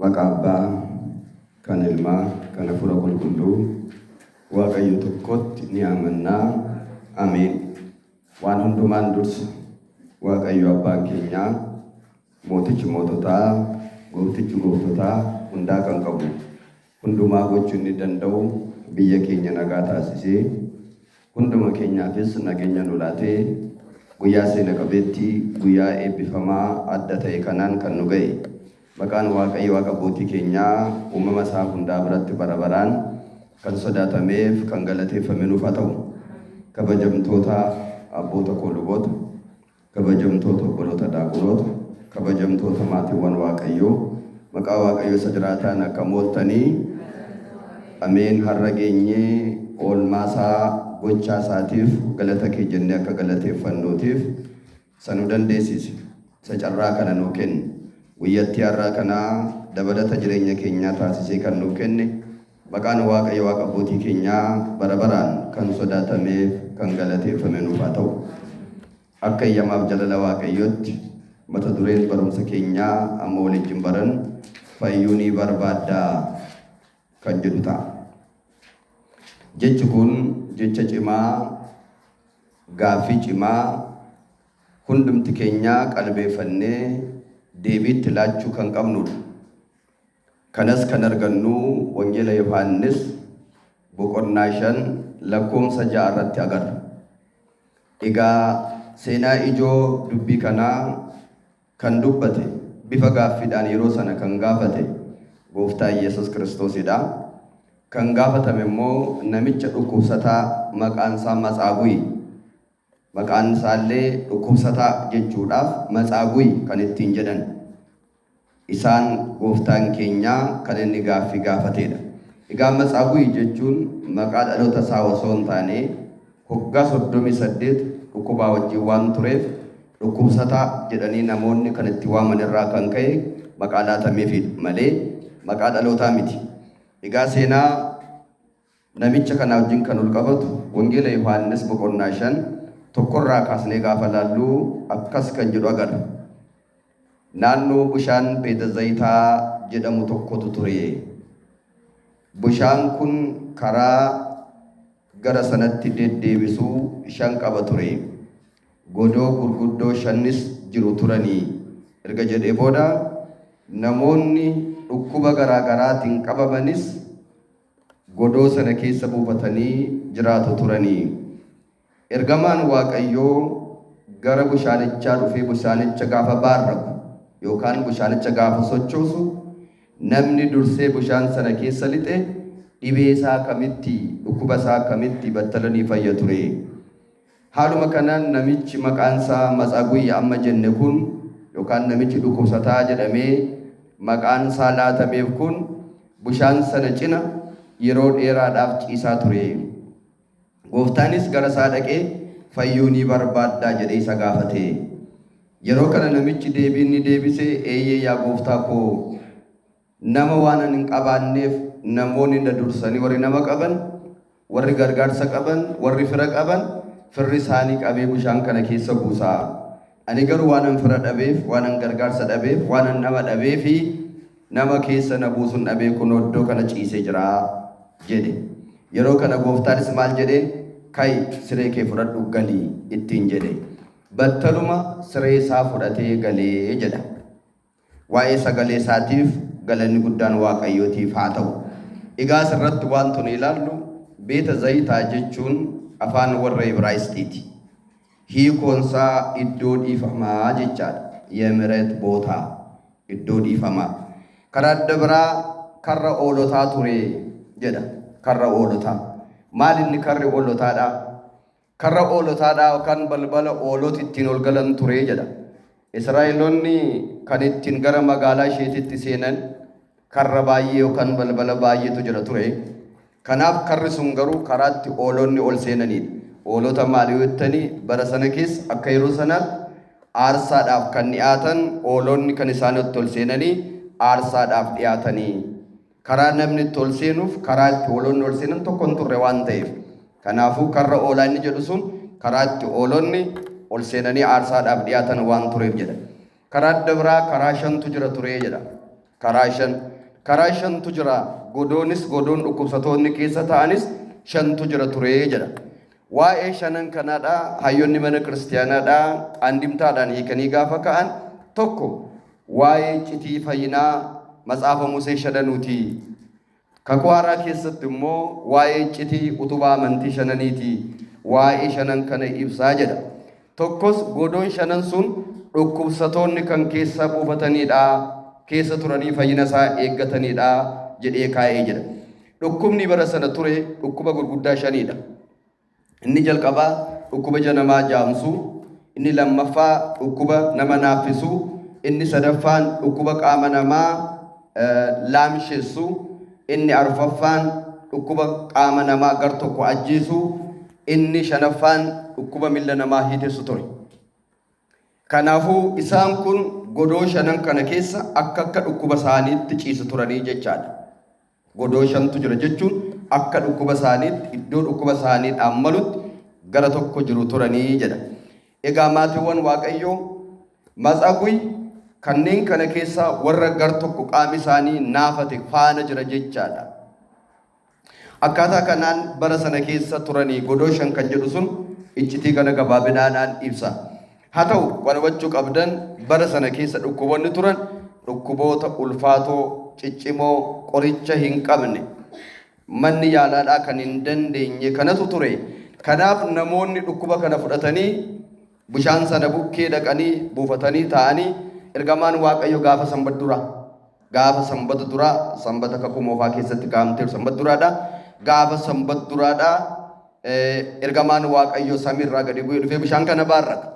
Maqaa Abbaa, kan Ilmaa, kan Hafuura Qulqulluu, Waaqayyo tokkotti ni amannaa. Ameen. Waan hundumaan dursa Waaqayyo Abbaan keenyaa, Mootichi moototaa, Gooftichi gooftotaa, hundaa kan qabu, hundumaa gochuu inni danda'u, biyya keenya nagaa taasisee, hunduma keenyaafis nageenya nu laatee, guyyaa seena qabeettii, guyyaa eebbifamaa adda ta'e kanaan kan nu ga'e, maqaan Waaqayyo Waaqa abbootii keenyaa uumama isaa hundaa biratti bara baraan kan sodaatameef kan galateeffame nuuf haa ta'u. Kabajamtoota abboota koo luboota, kabajamtoota obboloota daaqunoota, kabajamtoota maatiiwwan Waaqayyoo, maqaa Waaqayyo isa jiraataan akkam ooltanii? Ameen. Har'a geenyee oolmaasaa gochaa isaatiif galata kee jennee akka galateeffannuutiif isa nu dandeessise, isa carraa kana nuu kenne, guyyattii har'aa kanaa dabalata jireenya keenyaa taasisee kan nuuf kenne, maqaan Waaqayyo Waaqa abbootii keenyaa bara baraan kan sodaatameef kan galateeffame nuuf haa ta'u. Akka eeyyamaaf jalala Waaqayyootti mata dureen barumsa keenyaa amma waliijjin barannu fayyuu ni barbaaddaa kan jedhu ta'a. Jechi kun jecha cimaa, gaaffii cimaa hundumti keenyaa qalbeeffannee deebii itti laachuu kan qabnudha. Kanas kan argannu Wangeela Yohaannis boqonnaa 5 lakkoomsa 6 irratti agarra. Egaa seenaa ijoo dubbii kanaa kan dubbate bifa gaaffiidhaan yeroo sana kan gaafate Gooftaa Iyyasuus Kiristoosidha. Kan gaafatame immoo namicha dhukkubsataa maqaan isaa Matsaaguyi. Maqaan isaallee dhukkubsataa jechuudhaaf Matsaaguyi kan ittiin jedhan. Isaan Gooftaan keenya kan inni gaaffii gaafateedha. Egaa Matsaaguyi jechuun maqaa dhaloota isaa osoo hin taane hoggaa 38 dhukkubaa wajjin waan tureef dhukkubsataa jedhanii namoonni kan itti waaman irraa kan ka'e maqaa laatameefiidha malee maqaa dhalootaa miti. Egaa seenaa namicha kanaa wajjin kan ol qabatu Wangeela Yohaannis boqonnaa 5 tokkorraa kaasnee gaafa laallu akkas kan jedhu agarra. Naannoo bishaan Beetazayitaa jedhamu tokkotu ture. Bishaan kun karaa gara sanatti deddeebisu 5 qaba ture. Godoo gurguddoo shannis jiru turanii erga jedhee booda namoonni dhukkuba garaa garaatiin qabamanis godoo sana keessa buufatanii jiraatu turanii. Ergamaan Waaqayyoo gara bushaanichaa dhufee bushaanicha gaafa baarraku yookaan bushaanicha gaafa sochoosu namni dursee bushaan sana keessa lixe dhibee isaa kamitti, dhukkuba isaa kamitti battala ni fayya ture. Haaluma kanaan namichi maqaan isaa Matsaguyya amma jenne kun yookaan namichi dhukkubsataa jedhamee maqaan isaa laatameef kun bushaan sana cina yeroo dheeraadhaaf ciisaa ture. Gooftaanis gara isaa dhaqee fayyuu ni barbaaddaa jedhee isa gaafate. Yeroo kana namichi deebii inni deebise eeyyee yaa gooftaa koo nama waanan hin qabaanneef namoonni na dursanii warri nama qaban, warri gargaarsa qaban, warri fira qaban firri isaanii qabee bishaan kana keessa buusa. Ani garuu waanan fira dhabeef, waanan gargaarsa dhabeef, waanan nama dhabeefi nama keessa na buusun dhabee kunoo iddoo kana ciisee jira jedhe. Yeroo kana gooftaanis maal jedheen? Ka'i siree kee fudhadhu gali ittiin jedhe. Battaluma siree isaa fudhatee galee jedha. Waa'ee sagalee isaatiif galanni guddaan Waaqayyootiif haa ta'u. Egaa asirratti wanti nu ilaallu Beeta Zayitaa jechuun afaan warra Ibraayisxiiti. Hiikoon isaa iddoo dhiifamaa jechaadha. Yemiret bootaa, iddoo dhiifamaa. Karaa adda biraa karra oolotaa ture jedha. Karra oolotaa. Maal inni karri oolotaadhaa? Karra oolotaadhaa yookaan balbala ooloti ittiin ol galan ture jedha. Israa'eloonni kan ittiin gara magaalaa isheetitti seenan karra baay'ee yookaan balbala baay'eetu jira ture. Kanaaf karri sun garuu karaa itti oolonni ol seenaniidha. Oolota maali yoo jettanii bara sana keessa akka yeroo sanaatti aarsaadhaaf kan dhi'aatan oolonni kan isaan itti ol seenanii aarsaadhaaf dhi'aatanii. Karaa namni itti ol seenuuf karaa itti hoolonni ol seenan tokko hin turre waan ta'eef. Kanaafuu karra oolaa inni jedhu sun karaa itti hoolonni ol seenanii aarsaadhaaf dhiyaatan waan tureef jedha. Karaa adda biraa karaa shantu jira ture jedha. Karaa shan. Karaa shantu jira. Godoonis godoon dhukkubsatoonni keessa ta'anis shantu jira ture jedha. Waa'ee shanan kanaadha hayyoonni mana kiristiyaanaadha andimtaadhaan hiikanii gaafa ka'an tokko waa'ee iccitii fayyinaa matsaafa Musee shananuuti. Kakuu Haaraa keessatti immoo waa'ee iccitii utubaa amantii shananiiti. Waa'ee shanan kana ibsaa jedha. Tokkos godoon shanan sun dhukkubsatoonni kan keessa buufataniidha, keessa turanii fayyina isaa eeggataniidha jedhee kaa'ee jedha. Dhukkubni bara sana ture dhukkuba gurguddaa shaniidha. Inni jalqabaa dhukkuba ija namaa jaamsu, inni lammaffaa dhukkuba nama naaffisu, inni sadaffaan dhukkuba qaama namaa laamshessu, inni arfaffaan dhukkuba qaama namaa gar tokko ajjeesu, inni shanaffaan dhukkuba milla namaa hiitessu ture. Kanaafuu isaan kun godoo shanan kana keessa akka akka dhukkuba isaaniitti ciisu turanii jechaadha. Godoo shantu jira jechuun akka dhukkuba isaaniitti iddoo dhukkuba isaaniidhaan malutti gara tokko jiru turanii jedha. Egaa maatiiwwan Waaqayyoo Matsaguy kanneen kana keessaa warra gar tokko qaami isaanii naafate faana jira jechaadha. Akkaataa kanaan bara sana keessa turanii godoo shan kan jedhu sun iccitii kana gabaabinaadhaan ibsa. Haa ta'u waan hubachuu qabdan bara sana keessa dhukkuboonni turan dhukkuboota ulfaatoo, ciccimoo, qoricha hin qabne, manni yaalaadhaa kan hin dandeenye kanatu ture. Kanaaf namoonni dhukkuba kana fudhatanii bishaan sana bukkee dhaqanii buufatanii taa'anii ergamaan Waaqayyo gaafa sanbat duraa gaafa sanbata duraa sanbata kakuu moofaa keessatti kaa'amteeru sanbat duraadha. Gaafa sanbat duraadha ergamaan Waaqayyo samiirraa gadi bu'ee dhufee bishaan kana baarrata.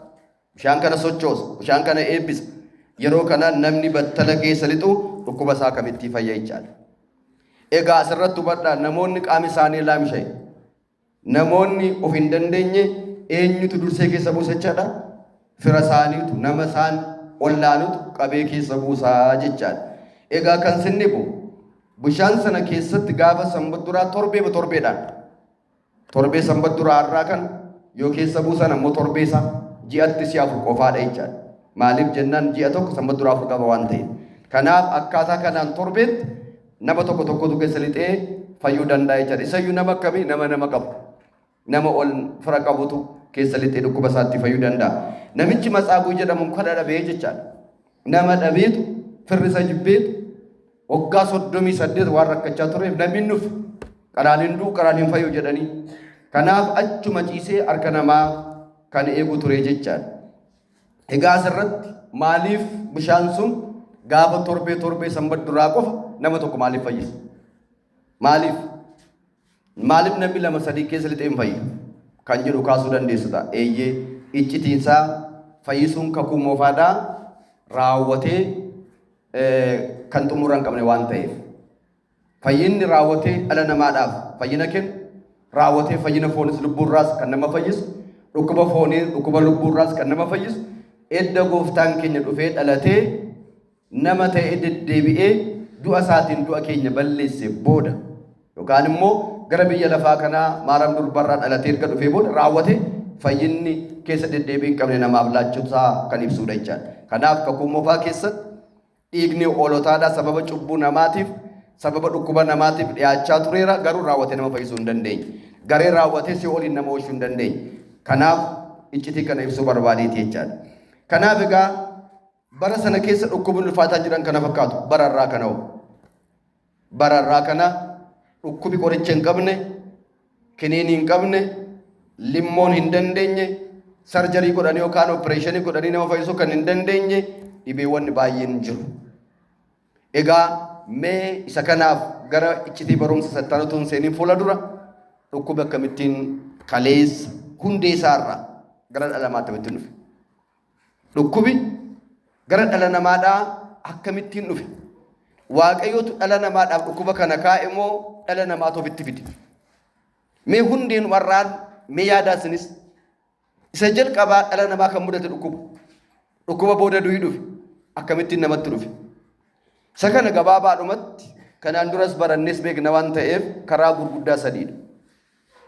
Bishaan kana sochoosa. Bishaan kana eebbisa. Yeroo kana namni battala keessa lixu dhukkuba isaa kamittii fayya jechaadha. Egaa asirratti hubadhaa namoonni qaami isaanii laamsha'e Namoonni of hin dandeenye eenyutu dursee keessa buusa jechaadha? Fira isaaniitu, nama isaan ollaanutu qabee keessa buusaa jechaadha. Egaa kan sin dhibu bishaan sana keessatti gaafa sanbat duraa torbeema torbeedhaan torbee sanbat duraa har'aa kan yoo keessa buusan ammoo torbee isaa ji'atti si'a afur qofaadha jechaadha. Maaliif jennaan ji'a tokko sanbat duraa afur qaba waan ta'eef. Kanaaf akkaataa kanaan torbeetti Nama tokko tokkotu keessa lixee fayyuu danda'a jechaadha. Isayyuu nama akkamii? Nama nama qabu. Nama ol fira qabutu keessa lixee dhukkuba isaatti fayyuu danda'a. Namichi Matsaaguu jedhamu kana dhabee jechaadha. Nama dhabeetu firri isa jibbeetu waggaa 38 waan rakkachaa tureef namni hin dhufe. Qaraan hin du'u, qaraan hin fayyu jedhanii. Kanaaf achuma ciisee harka namaa kan eegu ture jechaadha. Egaa asirratti maaliif bishaan sun gaafa torbee torbee sanbat duraa qofa nama tokko maaliif fayyisa? Maaliif? Maaliif namni lama sadii keessa lixee hin fayyu? Kan jedhu kaasuu dandeessu ta'a. Eeyyee iccitiinsaa fayyisuun kakuu moofaadhaa raawwatee kan xumura hin qabne waan ta'eef. Fayyinni raawwatee dhala namaadhaaf fayyina kennu, raawwatee fayyina foonis lubbuurraas kan nama fayyisu, dhukkuba foonii dhukkuba lubbuurraas kan nama fayyisu, edda gooftaan keenya dhufee dhalatee nama ta'ee deddeebi'ee du'a isaatiin du'a keenya balleesse booda yookaan immoo gara biyya lafaa kanaa maaram durbarraa dhalatee erga dhufee booda raawwatee fayyinni keessa deddeebii hin qabne namaaf laachuusaa kan ibsuudha jechaadha. Kanaaf kakuu moofaa keessatti Dhiigni hoolotaadhaa sababa cubbuu namaatiif, sababa dhukkuba namaatiif dhiyaachaa tureera, garuu raawwatee nama fayyisuu hin dandeenye. Garee raawwatee si'ooliin nama oolchuu hin dandeenye. Kanaaf iccitii kana ibsuu barbaadeeti jechaadha. Kanaaf egaa bara sana keessa dhukkubni ulfaataa jiran kana fakkaatu bara irraa kana hoo. Bara irraa kana dhukkubi qoricha hin qabne, kiniinii hin qabne, limmoon hin dandeenye, sarjarii godhanii yookaan opereeshinii godhanii nama fayyisuu kan hin dandeenye dhibeewwan baay'een jiru. Egaa mee isa kanaaf gara iccitii barumsa sattanutu hin seeniin fuula dura dhukkubi akkamittiin kaleessa hundee isaarraa gara dhala namaatti akkamittiin dhufe? Dhukkubi gara dhala namaadhaa akkamittiin dhufe? Waaqayyotu dhala namaadhaaf dhukkuba kana kaa'e moo dhala namaatu ofitti fide? Mee hundeenumarraan mee yaadaa isinis isa jalqabaa dhala namaa kan mudate dhukkuba. Dhukkuba booda du'i dhufe. Akkamittiin namatti dhufe? Isa kana gabaabaadhumatti kanaan duras barannes beekna waan ta'eef karaa gurguddaa sadiidha.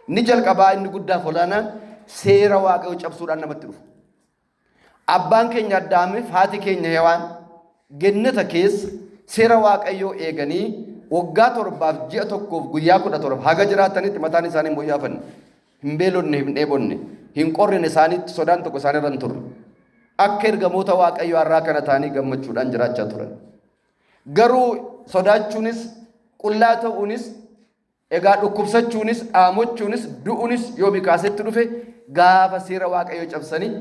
Inni jalqabaa inni guddaaf olaanaan seera Waaqayyoo cabsuudhaan namatti dhufa. Abbaan keenya Addaamiif haati keenya Hewaan gennata keessa seera Waaqayyoo eeganii waggaa 7f ji'a 1f guyyaa 17 haga jiraatanitti mataan isaanii hin boyyaafanne, hin beelonne, hin dheebonne, hin qorrine isaaniitti sodaan tokko isaanirra hin turre. Akka ergamoota Waaqayyoo har'aa kana ta'anii gammachuudhaan jiraachaa turan. Garuu sodaachuunis qullaa ta'uunis Egaa dhukkubsachuunis, dhaamochuunis, du'unis yoomi kaasetti dhufe gaafa seera Waaqayyoo cabsanii,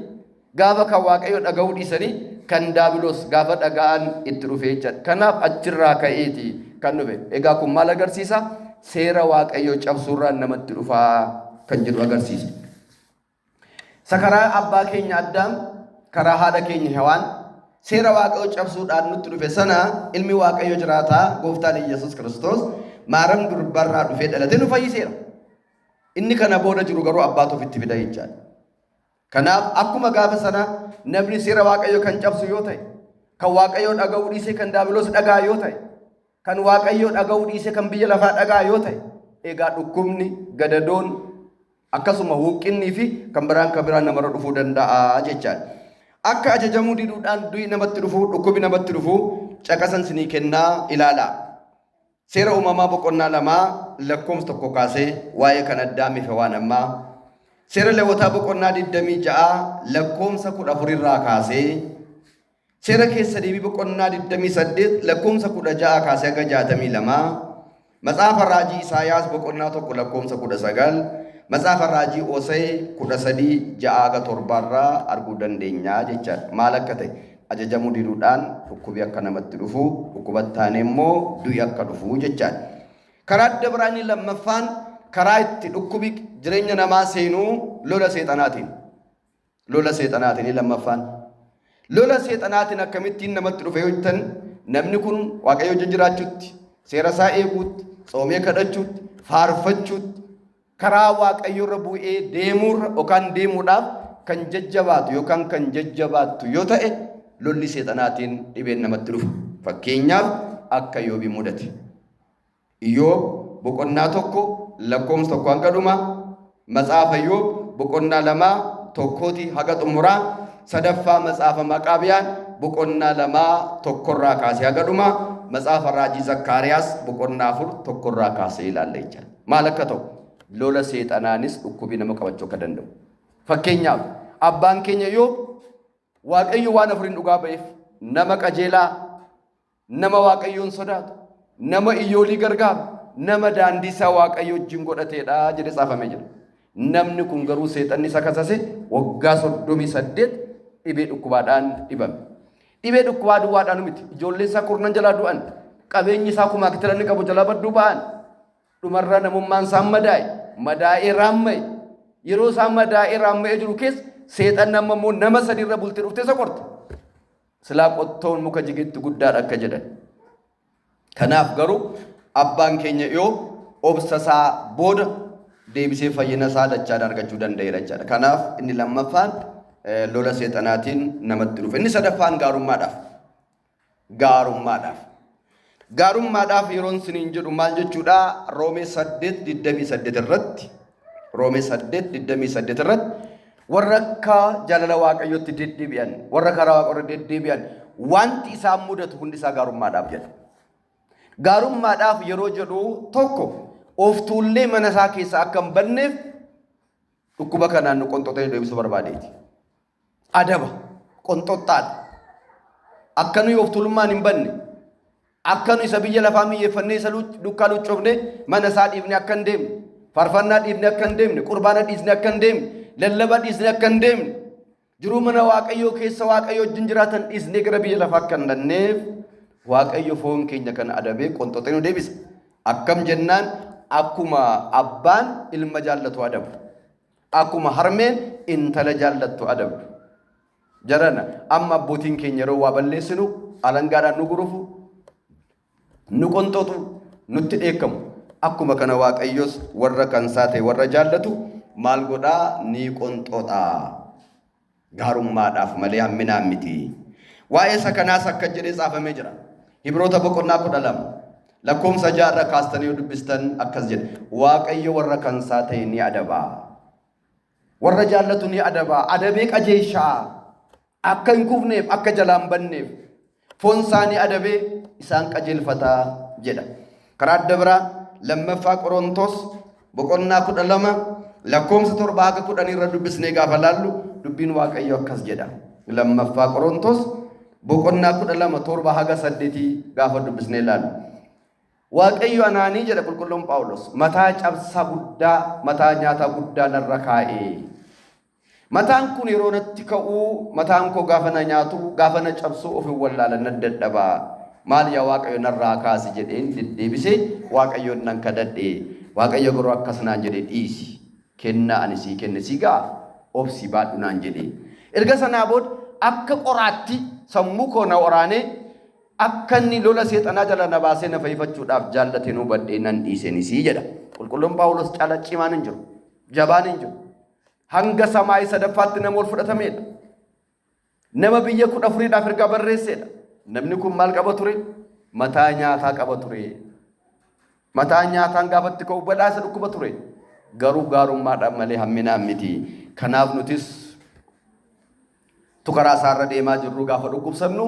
gaafa kan Waaqayyoo dhaga'uu dhiisanii, kan daabiloos gaafa dhaga'an itti dhufe jechaadha. Kanaaf achirraa ka'eeti kan dhufe. Egaa kun maal agarsiisa? Seera Waaqayyoo cabsuurraan namatti dhufaa kan jedhu agarsiisa. Isa karaa abbaa keenya Addaam, karaa haadha keenya Hewaan, seera Waaqayyoo cabsuudhaan nutti dhufe sana ilmi Waaqayyoo jiraataa gooftaan Iyyasuus Kiristoos maaram durbarraa dhufee dhalatee nu fayyiseera. Inni kana booda jiru garuu abbaatu ofitti fida jechaadha. Kanaaf akkuma gaafa sana namni seera Waaqayyoo kan cabsu yoo ta'e, kan Waaqayyoo dhaga'uu dhiisee kan daabiloos dhaga'a yoo ta'e, Kan Waaqayyoo dhaga'uu dhiisee kan biyya lafaa dhaga'a yoo ta'e, egaa dhukkubni, gadadoon, akkasuma huuqqinnii fi kan biraan kan biraan namarra dhufuu danda'a jechaadha. Akka ajajamuu diduudhaan du'i namatti dhufu, dhukkubi namatti dhufu caqasan sinii kennaa ilaalaa. Seera uumamaa boqonnaa 2 lakkoofsa 1 kaasee waa'ee kan Addaamii fi Hewaan ammaa. Seera Lewwotaa boqonnaa 26 lakkoofsa 14 irraa kaasee Seera keessa deebii boqonnaa 28 lakkoofsa 16 kaasee haga 62, Matsaafa raajii Isaayaas boqonnaa 1 lakkoofsa 19, Matsaafa raajii Hosee 13 6 haga 7 irraa arguu dandeenya jechaadha. Maal akka ta'e ajajamuu diduudhaan dhukkubi akka namatti dhufu, dhukkubatti taanee immoo du'i akka dhufu jechaadha. Karaa adda biraa inni lammaffaan karaa itti dhukkubi jireenya namaa seenuu lola seexanaatiin. Lola seexanaatiin inni lammaffaan. Lola seexanaatiin akkamittiin namatti dhufe yoo jettan namni kun Waaqayyo wajjin jiraachuutti, seera isaa eeguutti, tsoomee kadhachuutti, faarfachuutti, karaa Waaqayyo irra bu'ee deemuurra yookaan deemuudhaaf kan jajjabaatu yookaan kan jajjabaattu yoo ta'e lolli seexanaatiin dhibeen namatti dhufa. Fakkeenyaaf akka Yoobii mudate. Iyoob boqonnaa 1 lakkoofsa 1 hanga dhuma, Matsaafa Iyoob boqonnaa 2 tokkooti haga xumuraa, sadaffaa Matsaafa Maqaabiyaan boqonnaa 2 tokkorraa kaasee haga dhuma, Matsaafa Raajii Zakkaariyaas boqonnaa 4 tokkorraa kaasee ilaalla jechaadha. Maal akka ta'u lola seexanaanis dhukkubii nama qabachuu akka danda'u. Fakkeenyaaf abbaan keenya Iyoob Waaqayyo waan afuriin dhugaa ba'eef nama qajeelaa Nama Waaqayyoon sodaatu, nama iyyoolii gargaaru, nama daandii isaa Waaqayyo wajjin godhateedha jedhee tsaafamee jira. Namni kun garuu seexanni isa kasase waggaa 38 dhibee dhukkubaadhaan dhibame. Dhibee dhukkubaa duwwaadhaan miti. Ijoolleen isaa kurnan jalaa du'an. Qabeenyi isaa kumaa kitila inni qabu jalaa badduu ba'an. Dhumarra namummaan isaa madaa'e. Madaa'ee raamma'e. Yeroo isaa madaa'ee raamma'ee jiru keessa seexanni amma immoo nama sadiirra bultee dhuftee isa qorte. Silaa qottoon muka jigetti guddaadha akka jedhan. Kanaaf garuu abbaan keenya Iyoob obsa isaa booda deebisee fayyina isaa dachaan argachuu danda'eera jechaadha. Kanaaf inni lammaffaan lola seexanaatiin namatti dhufe. Inni sadaffaan gaarummaadhaaf. Gaarummaadhaaf. Gaarummaadhaaf yeroon siniin jedhu maal jechuudha? Roomee 8:28 irratti Roomee 8:28 irratti warra akka jaalala Waaqayyootti deddeebi'an, warra karaa Waaqayyoo deddeebi'an wanti isaan mudatu hundi isaa gaarummaadhaaf jedha. Gaarummaadhaaf yeroo jedhu tokko of tuullee mana isaa keessaa akka hin badneef dhukkuba kanaan nu qonxoxee deebisuu barbaadeeti. Adaba qonxoxxaadha. Akka nuyi of tuulummaan hin badne, akka nu isa biyya lafaa miyyeeffannee isa dukkaa luccofne mana isaa dhiifne akka hin deemne, faarfannaa dhiifne akka hin deemne, qurbaana dhiisne akka hin deemne, lallaba dhiisne akka hin deemne, jiruu mana Waaqayyoo keessa Waaqayyoo wajjin jiraatan dhiisnee gara biyya lafaa akka hin dhanneef Waaqayyo foon keenya kana adabee qonxoxee nu deebisa. Akkam jennaan akkuma abbaan ilma jaallatu adabu. Akkuma harmeen intala jaallattu adabdu. Jarana amma abbootiin keenya yeroo waa balleessinu alangaadhaan nu gurufu, nu qonxoxu, nutti dheekkamu. Akkuma kana Waaqayyos warra kansaa ta'e warra jaallatu maal godhaa ni qonxoxa. Gaarummaadhaaf malee hamminaan miti. Waa'ee isa kanaas akka jedhee tsaafamee jira. Hibroota boqonnaa 12 lakkoomsa 6 irra kaastanii yoo dubbistan akkas jedha. Waaqayyo warra kansaa ta'e ni adaba. Warra jaallatu ni adaba. Adabee qajeeshaa. Akka hin kufneef, akka jalaa hin banneef. Foon isaanii adabee isaan qajeelfata jedha. Karaa adda biraa lammaffaa Qorontos boqonnaa 12 lakkoomsa 7 haga 10 irra dubbisnee gaafa laallu dubbiin Waaqayyo akkas jedha. Lammaffaa Qorontos boqonnaa 12 7 haga 8 gaafa dubbisnee laallu. Waaqayyo anaanii jedha qulqulluun Phaawulos mataa cabsaa guddaa mataa nyaataa guddaa narra kaa'ee. Mataan kun yeroo natti ka'u, mataan koo gaafa na nyaatu, gaafa na cabsu of hin wallaala, nan dadhaba. Maal yaa Waaqayyo narraa kaasi jedheen deddeebisee Waaqayyoon nan kadhadhe. Waaqayyo garuu akkas naan jedhe dhiisi. Kennaa ani sii kenne si ga'a, obsi baadhu naan jedhe. Erga sanaa booda akka qoraatti sammuu koo na waraanee akka inni lola seexanaa jala na baasee na fayyifachuudhaaf jaallateen hubadhee nan dhiiseenisii jedha. Qulqulluun Phaawulos caala cimaan hin jiru. Jabaan hin jiru. Hanga samaayii sadaffaatti nama ol fudhatameedha. Nama biyya 14dhaaf ergaa barreesseedha. Namni kun maal qaba ture? Mataa nyaataa qaba ture. Mataa nyaataan gaafatti ka'u badhaasa dhukkuba ture. Garuu gaarummaadhaan malee hamminaan miti. Kanaaf nutis tu karaa isaarra deemaa jirru gaafa dhukkubsannu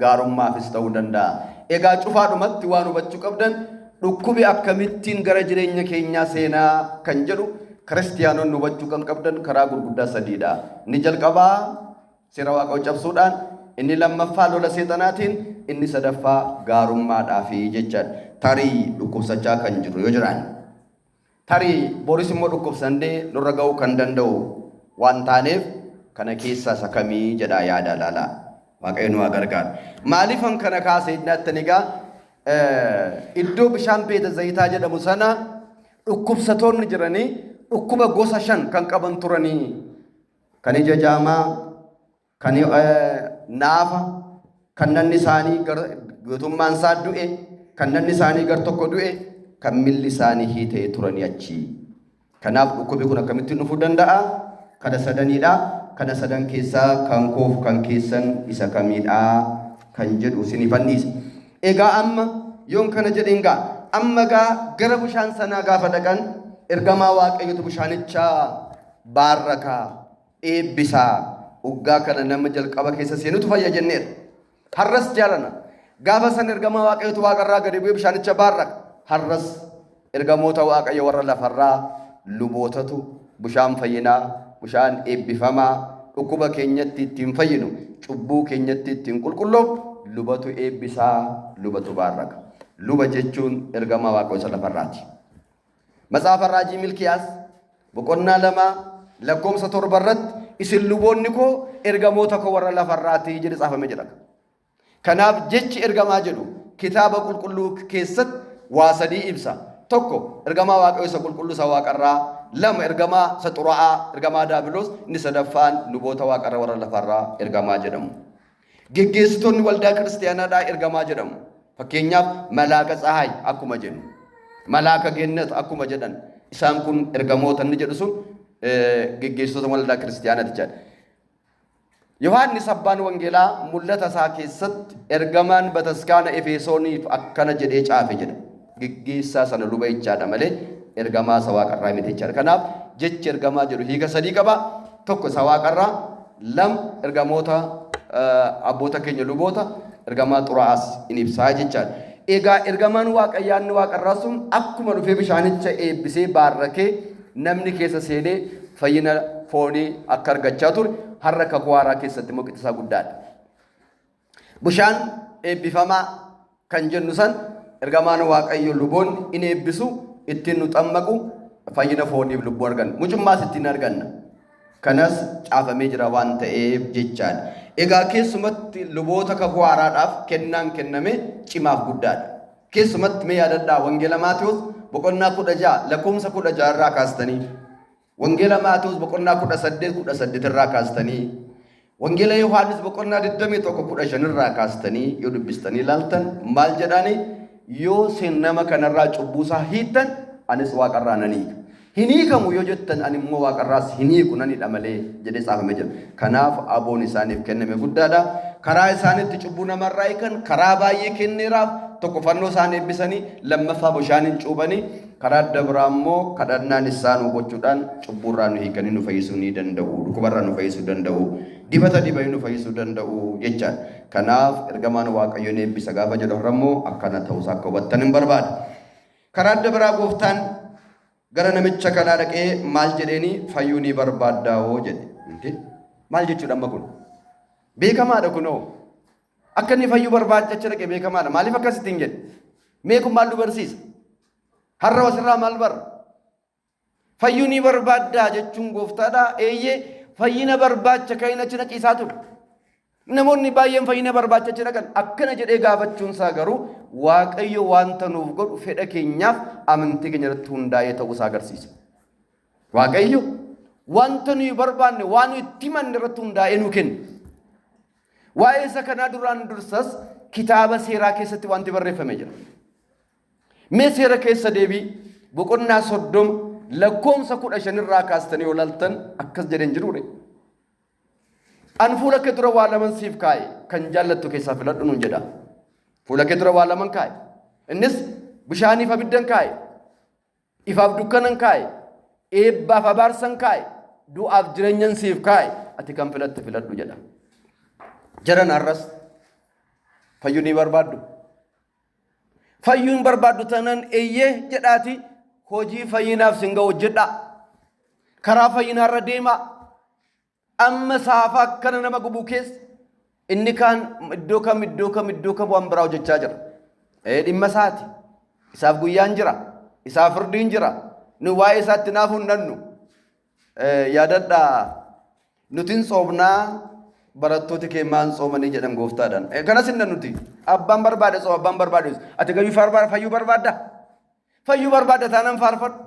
gaarummaafis ta'uu danda'a. Egaa cufaadhumatti waan hubachuu qabdan dhukkubi akkamittiin gara jireenya keenyaa seenaa kan jedhu kiristiyaanonni hubachuu kan qabdan karaa gurguddaa sadiidha. Inni jalqabaa seera waaqayyoo cabsuudhaan, inni lammaffaa lola seexanaatiin, inni sadaffaa gaarummaadhaafi jechaadha. Tarii dhukkubsachaa kan jirru yoo jiraanne. Tarii boris immoo dhukkubsannee nurra ga'uu kan danda'u waan taaneef kana keessaa isa kamii jedhaa yaadaa ilaalaa. Waaqayyo nu haa gargaaru. Maaliifan kana kaase jettan egaa iddoo bishaan beeta zayitaa jedhamu sana dhukkubsatoonni jiranii dhukkuba gosa 5 kan qaban turanii kan ija jaamaa kan naafa, kan nanni isaanii guutummaan isaa du'e, kan nanni isaanii gar tokko du'e, kan milli isaanii hiita'ee turanii achi. Kanaaf dhukkubi kun akkamittiin dhufuu danda'a? Kana sadaniidha. Kana sadan keessaa kan koof kan keessan isa kamiidha kan jedhu isiniifan dhiisa. Egaa amma yoon kana jedheen gaa amma gaa gara bishaan sanaa gaafa dhaqan ergamaa Waaqayyotu bishaanicha baarraka. Eebbisaa. Uggaa kana nama jalqaba keessa seenutu fayya jenneera. Har'as jaalana. Gaafa san ergamaa Waaqayyootu waaqarraa gadi bu'ee bishaanicha baarraka. Har'as ergamoota Waaqayyo warra lafarraa lubootatu bishaan fayyinaa, bishaan eebbifamaa, dhukkuba keenyatti ittiin fayyinu, cubbuu keenyatti ittiin qulqulloofnu lubatu eebbisaa, lubatu baarraka. Luba jechuun ergamaa Waaqayyoo isa lafarraati. Matsaafa Raajii Milkiyaas boqonnaa 2 lakkoomsa 7 irratti isin luboonni koo ergamoota koo warra lafarraati jedhe tsaafamee jira. Kanaaf jechi ergamaa jedhu kitaaba qulqulluu keessatti waa sadii ibsa. Tokko ergamaa Waaqayyo isa qulqulluu isa waaqarraa, lama ergamaa isa xuraa'aa, ergamaa daabiloos, inni sadaffaan luboota waaqarra warra lafarraa ergamaa jedhamu. Geggeessitoonni waldaa kiristiyaanaadhaa ergamaa jedhamu. Fakkeenyaaf Malaaka Tsahaay akkuma jennu, Malaaka Gennat akkuma jedhan isaan kun ergamoota inni jedhu sun geggeessitoota waldaa kiristiyaanaati jedha. Yohaannis abbaan wangeelaa mul'ata isaa keessatti ergamaan bataskaana Efesooniif akkana jedhee caafe jedha. Geggeessaa sana luba jechaadha malee ergamaa isa waaqarraa miti jechaadha. Kanaaf jechi ergamaa jedhu hiika sadii qaba. Tokko isa waaqarraa, lama ergamoota abboota keenya luboota, ergamaa xuraa'aas in ibsaa jechaadha. Egaa ergamaan waaqayyaanni waaqarraa sun akkuma dhufee bishaanicha eebbisee baarrakee namni keessa seenee fayyina foonii akka argachaa ture har'a kakuu haaraa keessatti immoo qixxisaa guddaadha. Bishaan eebbifamaa kan jennu san ergamaan Waaqayyo luboonni in eebbisu, ittiin nu xammaqu, fayyina fooniif lubbuu arganna. Mucummaas ittiin arganna. Kanas caafamee jira waan ta'eef jechaadha. Egaa keessumatti luboota kakuu haaraadhaaf kennaan kenname cimaaf guddaadha. Keessumatti mee yaadadhaa Wangeela Maatewos boqonnaa 16 lakkoofsa 16 irraa kaastanii Wangeela Maatewos boqonnaa 18 18 irraa kaastanii Wangeela Yohaannis boqonnaa 21 15 irraa kaastanii yoo dubbistanii ilaaltan maal jedhaani yoo isin nama kanarraa cubbuusaa hiiktan anis waaqarraa nan hiika. Hin hiikamu yoo jettan ani immoo waaqarraas hin hiiku nan hidha malee jedhee caafamee jira. Kanaaf aboon isaaniif kenname guddaadha. Karaa isaanitti cubbuu namarraa hiikan karaa baay'ee kenneeraaf tokko fannoo isaan eebbisanii lammaffaa bishaaniin cuuphanii Karaa adda biraa immoo kadhannaan issaa nuu gochuudhaan cubbuurraa nu hiikanii nu fayyisuu ni danda'u. Dhukkubarraa nu fayyisuu danda'u. dibata dibanii nu fayyisuu danda'u jechaadha. Kanaaf ergamaan Waaqayyo ni eebbisa gaafa jedhu har'a immoo akkana ta'uusaa akka hubattan hin barbaada. Karaa adda biraa gooftaan gara namicha kanaa dhaqee maal jedheeni fayyuu ni barbaaddaawoo jedhe. Inte? Maal jechuudha amma kun? Beekamaadha kunoo. Akka inni fayyuu barbaachacha dhaqe beekamaadha. Maaliif akkasitti hin jedhe? Mee kun maal nu barsiisa? Har'a asirraa maal barra? Fayyuu ni barbaaddaa jechuun gooftaadha. Eeyyee fayyina barbaacha kan inni achi naqiisaa ture. Namoonni baay'een fayyina barbaacha achi dhaqan akkana jedhee gaafachuun isaa garuu Waaqayyo wanta nuuf godhu fedha keenyaaf amantii keenya irratti hundaa'ee ta'uu isaa agarsiisa. Waaqayyo wanta nuyi barbaanne waan nuyi itti himanne irratti hundaa'ee nuu kenna. Waa'ee isa kanaa duraan dursas kitaaba seeraa keessatti wanti barreeffame jira. Mee seera keessa deebii boqonnaa 30 lakkoomsa 15 irraa kaastanii yoo ilaaltan akkas jedheen jiruure. An fuula kee dura waa laman siif kaa'e kan jaallattu keessaa filadhu nuun jedha. Fuula kee dura waa laman kaa'e. Innis bishaaniif abiddan kaa'e. Ifaaf dukkanan kaa'e. Eebbaaf abaarsan kaa'e. Du'aaf jireenyan siif kaa'e. Ati kan filatte filadhu jedha. Jaran har'as fayyuu ni barbaaddu. Fayyuu hin barbaaddu taanaan eeyyee jedhaati hojii fayyinaaf sin ga'u hojjedhaa. Karaa fayyinaarra deemaa. Amma saafa akkana nama gubu keessa inni kaan iddoo kam iddoo kam iddoo kam waan biraa hojjechaa jira. Ee dhimma isaati. Isaaf guyyaan jira. Isaaf firdiin jira. Nu waa'ee isaatti naafuu hin dhannu. Yaadadhaa nuti hin tsoomnaa barattooti kee maan tsoomanii jedhan gooftaadhaan. Kanas hin nuti. Abbaan barbaade tsooma abbaan barbaade. Ati gayyuu fayyuu barbaadda. Fayyuu barbaadda taanaan faarfadhu.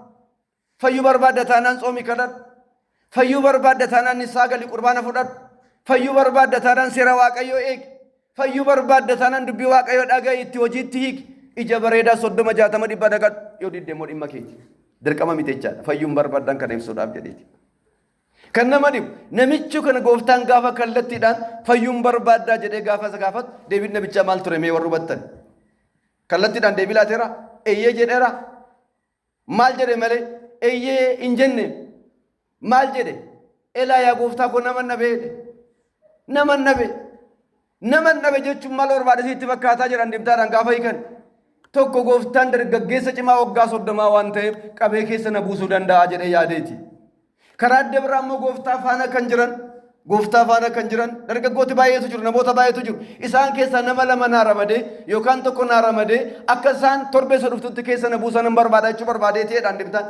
Fayyuu barbaadda taanaan tsoomi kadhadhu. Fayyuu barbaadda taanaan nissaa gali qurbaana fudhadhu. Fayyuu barbaadda taanaan seera Waaqayyoo eegi. Fayyuu barbaadda taanaan dubbii Waaqayyoo dhaga'i itti hojiitti hiiki. Ija bareedaa 30 60 dhibba dhaqadhu. Yoo didde immoo dhimma keeti. Dirqama miti jechaadha. Fayyuun barbaaddan kana ibsuudhaaf jedheeti. Kan nama dhibu namichi kana gooftaan gaafa kallattiidhaan fayyuun barbaaddaa jedhee gaafa isa gaafatu deebiin namichaa maal ture mee warri hubattan? Kallattiidhaan deebii laateera? Eeyyee jedheera? Maal jedhe malee? Eeyyee hin jenne. Maal jedhe? Elaa yaa gooftaa koo nama dhabe jedhe. Nama dhabe. Nama dhabe jechuun maal barbaade sitti fakkaataa jedhan dibtaadhaan gaafa hiikan. Tokko gooftaan dargaggeessa cimaa waggaa 30 waan ta'eef qabee keessa na buusuu danda'a jedhee yaadeeti. Karaa adda biraa immoo gooftaa faana kan jiran gooftaa faana kan jiran dargaggooti baay'eetu jiru namoota baay'eetu jiru. Isaan keessaa nama lama naa ramadee yookaan tokko naa ramadee akka isaan torbee isa dhuftutti keessa na buusan hin barbaada jechuu barbaadeeti jedhaan dibtaan.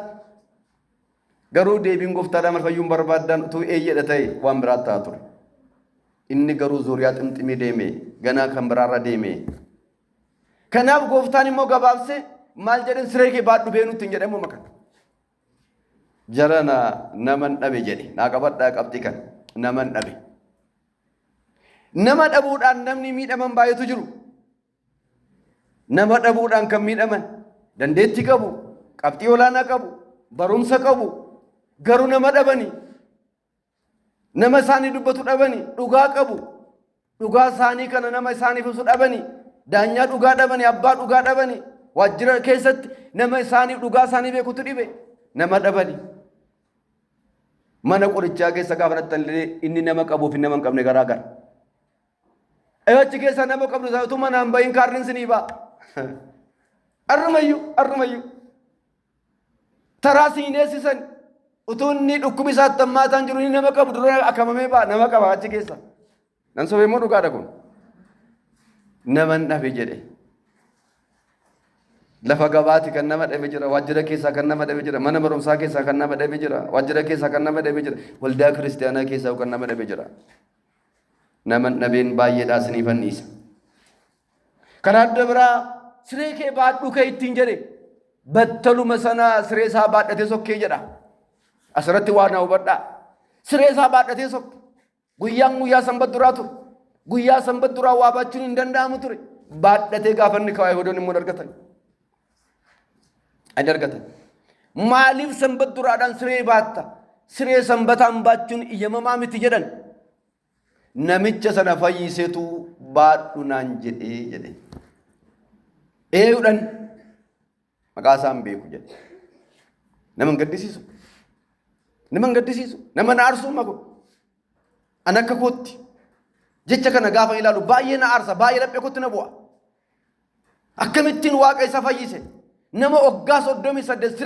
Garuu deebiin gooftaadhaan marfayyuun barbaaddaan utuu eeyyedha ta'e waan biraa ta'a ture. Inni garuu zuuriyaa ximximii deeme ganaa kan biraarra deeme. Kanaaf gooftaan immoo gabaabsee maal jedhan siree kee baadhu beenutti hin jedhamu makan. Jarana naman dhabe jedhe naa qabadhaa qabxii kana naman dhabe. Nama dhabuudhaan namni miidhaman baay'eetu jiru. Nama dhabuudhaan kan miidhaman dandeettii qabu, qabxii olaanaa qabu, barumsa qabu, garuu nama dhabanii nama isaanii dubbatu dhabanii dhugaa qabu. Dhugaa isaanii kana nama isaaniif ibsu dhabanii daanyaa dhugaa dhabanii abbaa dhugaa dhabanii waajjira keessatti nama isaaniif dhugaa isaanii beekutu dhibe nama dhabanii. Mana qorichaa keessa gaafa dhaqxan illee inni nama qabuu fi nama hin qabne garaa gara. Achi keessa nama qabdu isaa utuu manaan bahin kaardiin sinii ba'a. Arrumayyuu arrumayyuu. Taraa siin eessisan utuu inni dhukkubi isaatti hammaataan jiru inni nama qabu dura akamamee ba'a nama qaba achi keessa. Nan sobee immoo dhugaadha kun. Naman dhabe jedhe. Lafa gabaati kan nama dhabe jira, waajjira keessaa kan nama dhabe jira, mana barumsaa keessaa kan nama dhabe jira, waajjira keessaa kan nama dhabe jira, waldaa kiristaanaa keessaa kan nama dhabe jira. Naman dhabeen baay'eedhaa isiniifan dhiisa. Karaa adda biraa siree kee baadhu kee ittiin jedhe battaluma sana siree isaa baadhatee sokkee jedha. Asirratti waa na hubadhaa. Siree isaa baadhatee sokke. Guyyaan guyyaa sanbat duraa ture. Guyyaa sanbat duraa waa baachuun hin danda'amu ture. Baadhatee gaafa inni ka'u Yihudoonni immoo argatan. Hin argatan. Maaliif sanbat duraadhaan siree baatta? Siree sanbataan baachuun iyyamamaa miti jedhan. Namicha sana fayyisetu baadhu naan jedhee jedhe. Eeyudhan maqaa isaa hin beeku jedhe. Nama hin gaddisiisu. Nama hin gaddisiisu. Nama na arsuu maku. An akka kootti jecha kana gaafa ilaalu baay'ee na aarsa, baay'ee laphee kootti na bu'a. Akkamittiin Waaqa isa fayyise? Nama waggaa 38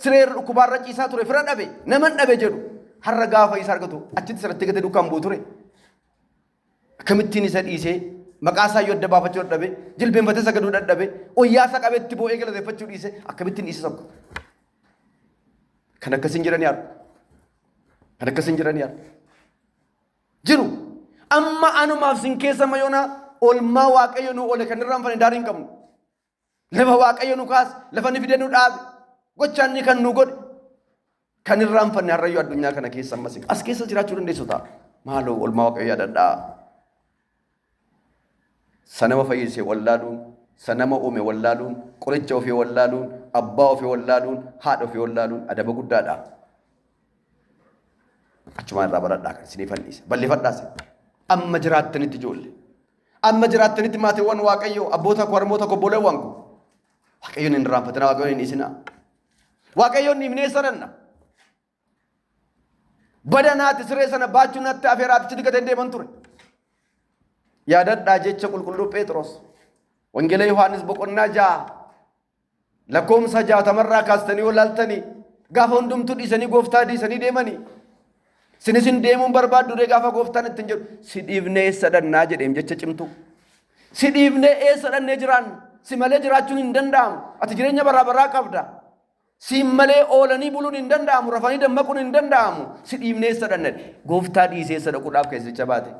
siree irra dhukkubaarra ciisaa ture fira dhabe, naman dhabe jedhu har'a gaafa isa argatu achitti sirratti gate duukaan bu'u ture. Akkamittiin isa dhiisee maqaa isaa iyyuu adda baafachuu dadhabe, jilbeenfatee sagaduu dadhabe, wayyaa isaa qabee itti boo'ee galateeffachuu dhiise akkamittiin dhiise tokko. Kan akkasiin jiranii har'a. Kan akkasiin jiranii har'a. Jiru. Amma anumaaf sin keessa mayoona olmaa Waaqayyo nu oole kan irraanfanne daarii hin qabnu. Lafa Waaqayyo nu kaase, lafa ni fide nu dhaabe, gochaa inni kan nu godhe kan irraanfanne har'ayyuu addunyaa kana keessa ammas as keessa jiraachuu dandeessu ta'a. Maaloo olmaa Waaqayyo yaadadhaa. Sanama fayyise wallaaluun, sanama uume wallaaluun, qoricha ofii wallaaluun, abbaa ofii wallaaluun, haadha ofii wallaaluun adaba guddaadha. Achumaan irraa baradhaa kan isiniifan dhiisa. Balleeffadhaas. Amma jiraattanitti ijoollee. Amma jiraattanitti maatiiwwan Waaqayyoo, abboota koo, harmoota koo, obboleewwan koo. Waaqayyoon hin irraanfatinaa, Waaqayyoon hin dhiisinaa. Waaqayyoon dhiibnee sadanna. Bada naatti siree sana baachuu natti afeeraatti achitti gateen deeman ture. Yaadadhaa jecha qulqulluu Phexros. Wangeela Yohaannis boqonnaa 6 lakkoomsa 60rraa kaastanii yoo laaltanii gaafa hundumtuu dhiisanii gooftaa dhiisanii deemanii sinis hin deemuun barbaaddu ree gaafa gooftaan ittiin jedhu si dhiifnee eessa dhannaa jedheem jecha cimtuu. Si dhiifnee eessa dhannee jiraanna? Si malee jiraachuun hin danda'amu. Ati jireenya baraa baraa qabda. Siin malee oolanii buluun hin danda'amu, rafanii dammaquun hin danda'amu. Si dhiibnee eessa dhanna? Gooftaa dhiisee eessa dhaquudhaaf keessicha baate?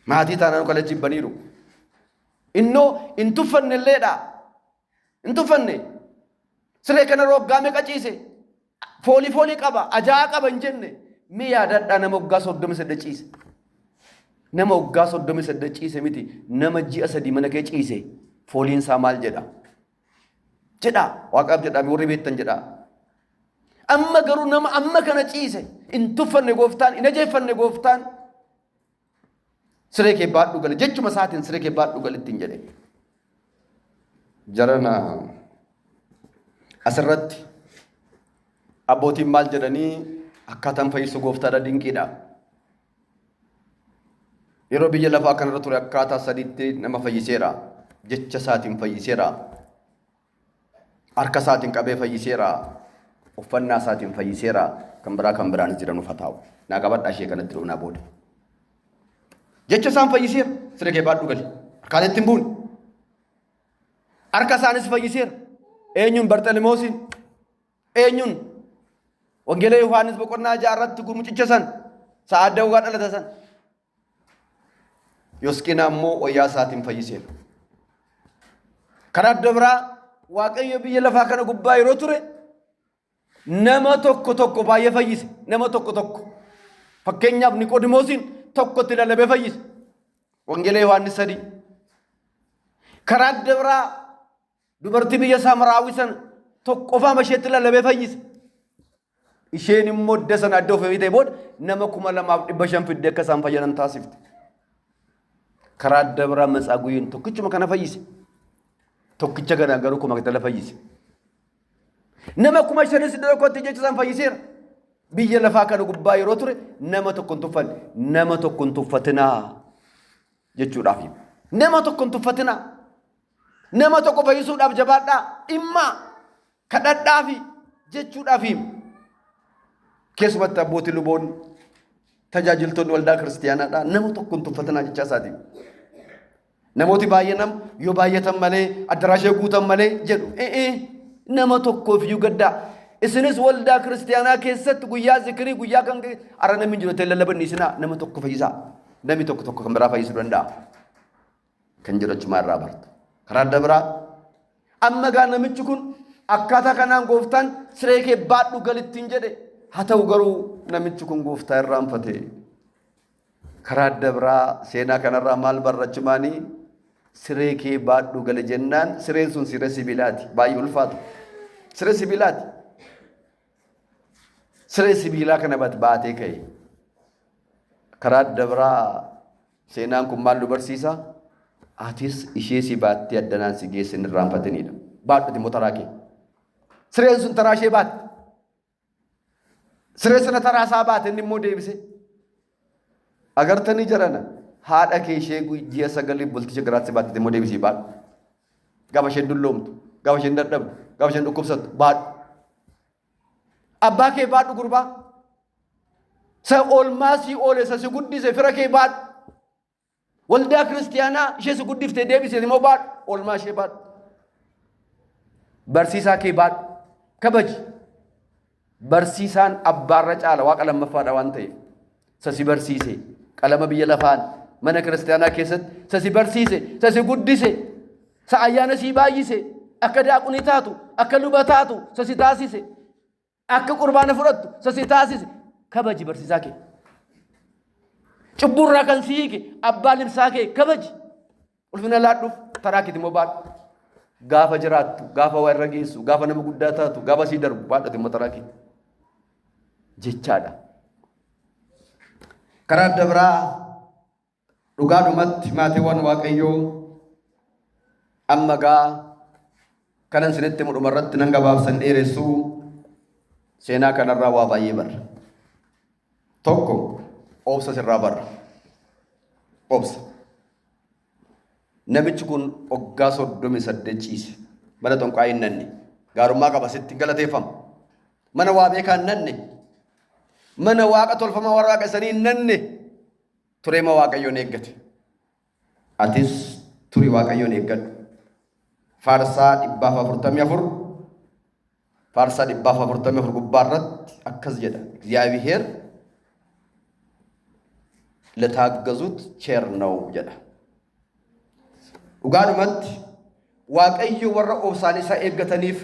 Maatii taanaan kana jibbaniiru. Innoo hin tuffanne illeedha. Hin tuffanne. Siree kana waggaa meeqa ciise? Foolii foolii qaba, ajaa'aa qaba hin jenne. Mee yaadadhaa nama waggaa 38 ciise. Nama waggaa 38 ciise miti, nama ji'a 3 mana kee ciise. Fooliin isaa maal jedha? Jedhaa waaqaaf jedhaa warri beektan jedhaa. Amma garuu nama amma kana ciise hin tuffanne gooftaan hin ajeeffanne gooftaan siree kee baadhu gale jechuma isaatiin siree kee baadhu gale ittiin jedhe. Jarana asirratti abbootiin maal jedhanii akkaataan fayyisuu gooftaadha dinqiidha. Yeroo biyya lafaa kanarra ture akkaataa sadiitti nama fayyiseera. Jecha isaatiin fayyiseera. Harka isaatiin qabee fayyiseera. Uffannaa isaatiin fayyiseera. Kan biraa kan biraanis jiran ufa taa'u. Naa qabadhaa ishee kanatti dhufnaa booda. Jecha isaan fayyiseera. Siree kee baadhu gali. Harkaan itti hin buune. Harka isaanis fayyiseera. Eenyuun Barxalimoosiin? Eenyuun? Wangeela Yohaannis boqonnaa 6 irratti gurmucicha san sa'a adda dhugaa dhalate san. Yosqina immoo wayyaa isaatiin fayyiseera. Karaa adda biraa Waaqayyo biyya lafaa kana gubbaa yeroo ture nama tokko tokko baay'ee fayyise. Nama tokko tokko. Fakkeenyaaf Niqoodimoosiin tokkotti lallabee fayyise. Wangeela Yohaannis 3. Karaa adda biraa Dubartii biyya Saamaraawii sana tokko qofaama isheetti lallabee fayyise. Isheen immoo idda sana adda ofii ta'e booda nama 2500 fiddee akka isaan fayyadan taasifte. Karaa adda biraa Matsaaguyyeen tokkichuma kana fayyise. Tokkicha kana garuu kuma kitala fayyise. Nama 5000s iddoo tokkotti jecha isaan fayyiseera. Biyya lafaa kana gubbaa yeroo ture nama tokko hin tuffanne. Nama tokko hin tuffatinaa jechuudhaaf. Nama tokko hin tuffatinaa. Nama tokko fayyisuudhaaf jabaadhaa, dhimmaa, kadhadhaafi jechuudhaaf hima. Keessumatti abbootii luboonni tajaajiltoonni waldaa kiristiyaanaadhaa nama tokko hin tuffatinaa jechaa isaati. Namooti baay'ee nam yoo baay'atan malee addaraashee guutan malee jedhu. Ee nama tokkoof iyyuu gaddaa. Isinis waldaa kiristiyaanaa keessatti guyyaa zikirii guyyaa kan ara namni hin jiru ta'e lallaban isinaa nama tokko fayyisaa. Namni tokko tokko kan biraa fayyisuu danda'a. Kan jedhu achumaa irraa bartu. Karaa adda biraa amma gaa namichi kun akkaataa kanaan gooftaan siree kee baadhu galittiin jedhe haa ta'u garuu namichi kun gooftaa irraanfate. Karaa adda biraa seenaa kanarraa maal barra achumaanii siree kee baadhu gale jennaan sireen sun siree sibiilaati baay'ee ulfaata. Siree sibiilaati. Siree sibiilaa kana baatee ka'e. Karaa adda biraa Seenaan kun maal nu barsiisa? Atis ishee si baattee addanaan si geesse hin irraanfatiniidha. Baadhuti immoo taraa kee. Sireen sun taraa ishee baatte. Siree sana taraa isaa baate inni immoo deebise. Agartanii jarana haadha kee ishee ji'a sagalii bulticha garaatti si baattite immoo deebisii baadhu. Gaafa isheen dulloomtu, gaafa isheen dadhabdu, gaafa isheen dhukkubsattu baadhu. Abbaa kee baadhu gurbaa. Sa oolmaa sii oole sa si guddise fira kee baadhu. Waldaa kiristiyaanaa ishee si guddifte deebise immoo baadhu. Oolmaa ishee baadhu. Barsiisaa kee baadhu. Kabaji. Barsiisaan abbaarra caala waaqa lammaffaadha waan ta'eef. Sa si barsiise qalama biyya lafaan mana kiristiyaanaa keessatti sa si barsiise sa si guddise sa ayyaana sii baay'ise akka daaqunii taatu akka luba taatu sa si taasise akka qurbaana fudhattu sa si taasise kabaji barsiisaa kee. Cubbuurraa kan si hiike abbaa libsaa kee kabaji. Ulfina laadhuuf taraa keeti immoo baadhu. Gaafa jiraattu, gaafa waa irra geessu, gaafa nama guddaa taatu, gaafa sii darbu baadhate immoo taraa keeti. Jechaadha. Karaa adda biraa dhugaadhumatti maatiiwwan Waaqayyoo amma gaa kanan isinitti himu dhumarratti nan gabaabsan dheeressu seenaa kanarraa waa baay'ee barra. Tokko obsa sirraa barra. Obsa. Namichi kun waggaa 38 ciise. Mana xonqaa hin nanne. Gaarummaa qaba sitti galateeffama. Mana waa beekaa hin nanne. Mana waaqa tolfamaa warra waaqessanii hin nanne. Tureema Waaqayyoon eeggate. Atis turi Waaqayyoon eeggadhu. Faarsaa 144 Faarsaa 144 gubbaa irratti akkas jedha. እግዚአብሔር ለታገዙት ቸር ነው jedha. Dhugaadhumatti Waaqayyo warra obsaan isa eeggataniif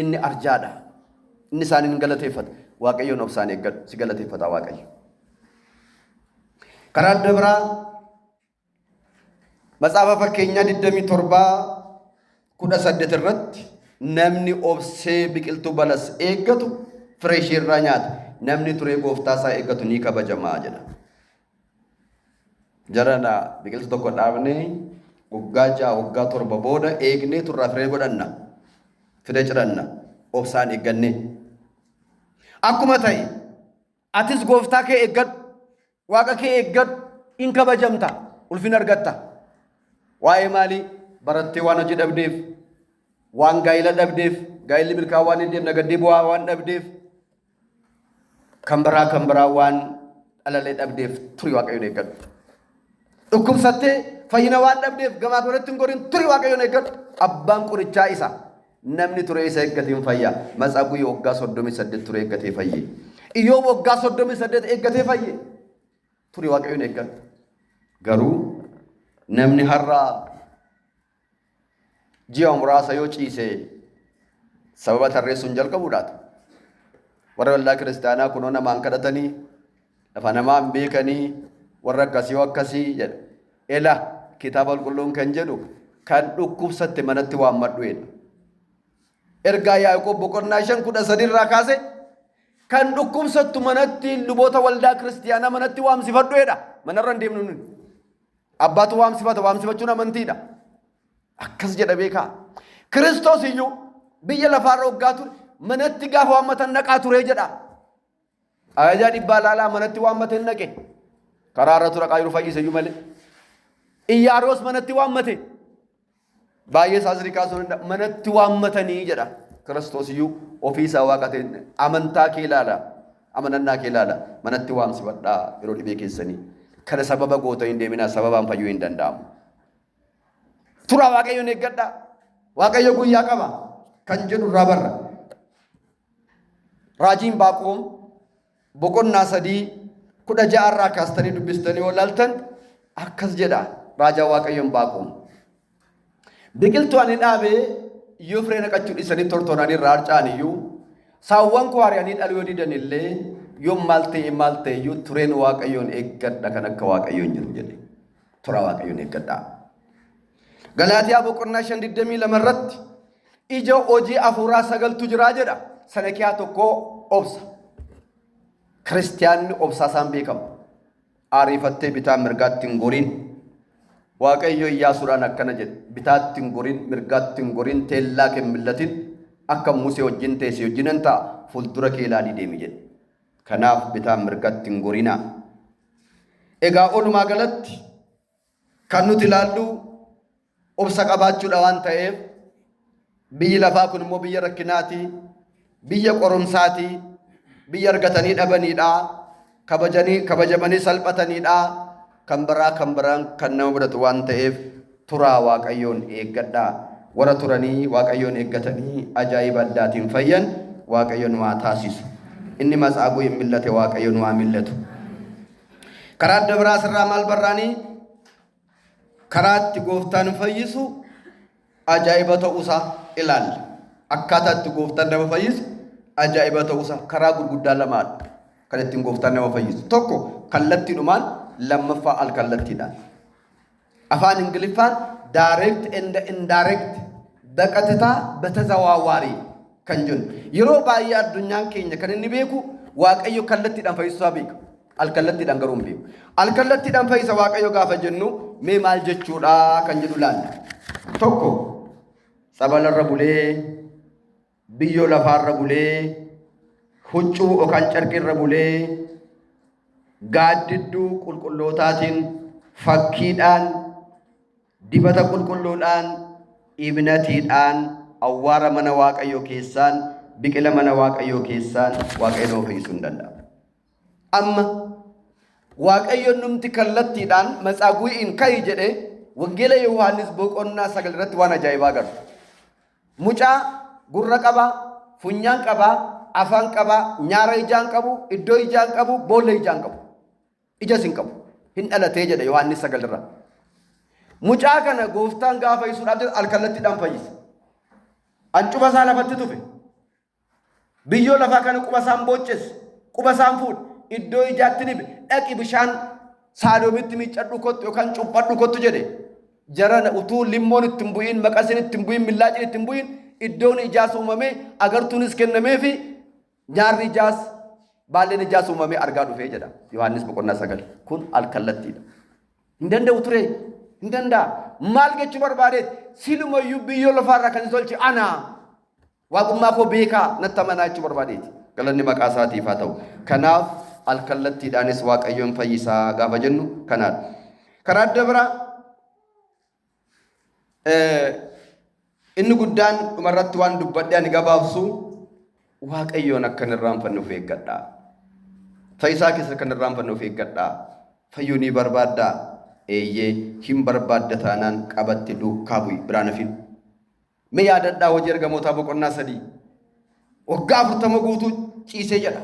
inni arjaadha. Inni isaaniin galateeffata. Waaqayyoon obsaan eeggadhu si galateeffata Waaqayyo. Karaa adda biraa Matsaafa Fakkeenyaa 27:18 irratti namni obsee biqiltuu balas eeggatu firee ishee irraa nyaata. Namni turee gooftaa isaa eeggatu ni kabajamaa jedha. Jarana biqiltuu tokko dhaabnee waggaa 6 waggaa 7 booda eegnee turraa firee godhanna. Firee ciranna. Obsaan eeggannee. Akkuma ta'e Atis gooftaa kee eeggadhu, waaqa kee eeggadhu, in kabajamta, ulfina argatta. Waa'ee maalii barattee waan hojii dhabdeef, waan gaa'ila dhabdeef, gaa'illi milkaa'aa waan hin deemne gaddee bu'aa waan dhabdeef, kan biraa kan biraa waan dhalalee dhabdeef turi waaqayyoon eeggadhu. Dhukkubsattee fayyina waan dhabdeef gamaa godhatti hin gorin turi waaqayyoon eeggadhu. Abbaan qorichaa isa. Namni turee isa eeggate hin fayya. Matsaaguu waggaa 38 turee eeggatee fayye. Iyyoob waggaa 38 eeggatee fayye. Turi waaqayyoon eeggadhu. Garuu namni har'a ji'a muraasa yoo ciise sababa tarreessuun jalqabuudhaata. Warra waldaa kiristaanaa kunoo namaan kadhatanii lafa namaa hin beekanii warra akkasii yoo akkasii jedha. Ela kitaaba qulqulluun kan jedhu kan dhukkubsatte manatti waammadhu jedha. Ergaa Yaaqoob boqonnaa 5:13 irraa kaase kan dhukkubsattu manatti luboota waldaa kiristiyaanaa manatti waamsifadhu jedha. Manarra hin deemnu nuyi. Abbaatu waamsifata waamsifachuun amantiidha. Akkas jedha beekaa. Kiristoos iyyuu biyya lafaarra waggaa ture manatti gaafa waammatan naqaa ture jedha. Ajajaa dhibbaa laalaa manatti waammate hin naqe. Karaa irra tura jiru fayyise iyyuu malee. Iyyaaroos manatti waammate. Baay'ee isaas kaasuu danda'a. Manatti waammatanii jedha. Kiristoos iyyuu ofii isaa waaqa ta'e amantaa kee ilaala. Amanannaa kee ilaala. Manatti waamsifadhaa yeroo dhibee keessanii. Kana sababa goota hin deeminaa sababaan fayyuu hin danda'amu. Turaa Waaqayyoon eeggadhaa. Waaqayyo guyyaa qaba kan jedhu irraa barra. Raajiin Baaqoom boqonnaa 3:16 irraa kaastanii dubbistanii yoo ilaaltan akkas jedha raajaa Waaqayyoon Baaqoom. Biqiltuu ani dhaabe yoo firee naqachuu dhiisanii tortoranii irraa harca'an iyyuu saawwan koo ari'anii dhaluu yoo didan illee yoo maal ta'e maal ta'e iyyuu tureen Waaqayyoon eeggadha kan akka Waaqayyoon jiru jedhe. Turaa Waaqayyoon eeggadhaa. Galaatiyaa boqonnaa 5:22 irratti ija hojii hafuuraa sagaltu jiraa jedha. Sana keessaa tokko obsa. Kiristiyaanni obsaa isaan beekamu. Ariifattee bitaa mirgaatti hin goriin. Waaqayyo Iyyaasuudhaan akkana jedhe. Bitaatti hin gorin, mirgaatti hin gorin, teellaa kee hin millatin, akka Musee wajjin ta'e si wajjinan ta'a, fuuldura kee ilaalii deemi jedhe. Kanaaf bitaa mirgatti hin gorinaa. Egaa oolumaa galatti kan nuti ilaallu obsa qabaachuudha waan ta'eef, biyyi lafaa kun immoo biyya rakkinaati, biyya qorumsaati, biyya argatanii dhabaniidha, kabajanii kabajamanii salphataniidha, kan biraa kan biraan kan nama mudatu waan ta'eef, turaa Waaqayyoon eeggadhaa. Warra turanii Waaqayyoon eeggatanii ajaa'iba addaatiin fayyan Waaqayyo nu haa taasisu. Inni matsaaguu hin millate, Waaqayyo nu haa millatu. Karaa adda biraa asirraa maal barraanii? Karaa itti gooftaan fayyisu ajaa'iba ta'uusaa ilaalla. Akkaataa itti gooftaan nama fayyisu ajaa'iba ta'uusaa karaa gurguddaa lamaadha kan ittiin gooftaan nama fayyisu. Tokko kallattiidhumaan, lammaffaa alkallattiidhaan. Afaan Ingiliffaan direct and indirect, በቀጥታ በተዘዋዋሪ kan jennu. Yeroo baay'ee addunyaan keenya kan inni beeku Waaqayyo kallattiidhaan fayyisuusaa beeka. Alkallattiidhaan garuu hin beeku. Alkallattiidhaan fayyisa Waaqayyo gaafa jennu mee maal jechuudha kan jedhu laalla. Tokko, tsabalarra bulee, biyyoo lafaarra bulee, huccuu yookaan carqirra bulee, gaaddidduu qulqullootaatiin, fakkiidhaan, dibata qulqulluudhaan, ibnatiidhaan, awwaara mana Waaqayyoo keessaan, biqila mana Waaqayyoo keessaan Waaqayyo nama fayyisuu hin danda'a. Amma Waaqayyo numti kallattiidhaan matsaagu'iin ka'i jedhee, Wangeela Yohaannis boqonnaa 9 irratti waan ajaa'ibaa agarra. Mucaa gurra qabaa, funyaan qabaa, afaan qabaa, nyaara ijaan qabu, iddoo ijaan qabu, boolla ijaan qabu. Ijas hin qabu. Hin dhalatee jedha Yohaannis 9 irra. Mucaa kana gooftaan gaafa fayyisuudhaaf jedhu alkallattiidhaan fayyise. Ancufa isaa lafatti tufe. Biyyoo lafaa kana quba isaan booccesse. Quba isaan fuudhe. Iddoo ijaatti dibe. "Dhaqi, bishaan Saadoomitti miiccadhu kottu yookaan cuuphadhu kottu" jedhe. Jarana utuu limmoon itti hin bu'iin, maqasiin itti hin bu'iin, millaaciin itti hin bu'iin, iddoon ijaas uumamee, agartuunis kennamee fi nyaarri ijaas, baalleen ijaas uumamee argaa dhufee jedha. Yohaannis boqonnaa 9. Kun alkallattiidha. Hin danda'u ture? Hin danda'a. Maal jechuu barbaadeet? Silumayyuu biyyoo lafaarraa kan isa tolche ana. Waaqummaa koo beekaa, natti amanaa jechuu barbaadeeti. Galanni maqaa isaatiif haa ta'u. Kanaaf alkallattiidhaanis Waaqayyoon fayyisaa gaafa jennu kanaadha. Karaa adda biraa inni guddaan dhumarratti waan dubbadhe ani gabaabsu, Waaqayyoon akka hin irraanfanne of eeggadhaa. Fayyisaa keessa akka hin irraanfanne of eeggadhaa. Fayyuu ni barbaaddaa? Eeyyee, hin barbaadda taanaan qabatte duukaa bu'i, biraan hafin. Mee yaadadhaa, Hojii Ergamootaa boqonnaa 3. Waggaa 40 guutuu ciisee jedha.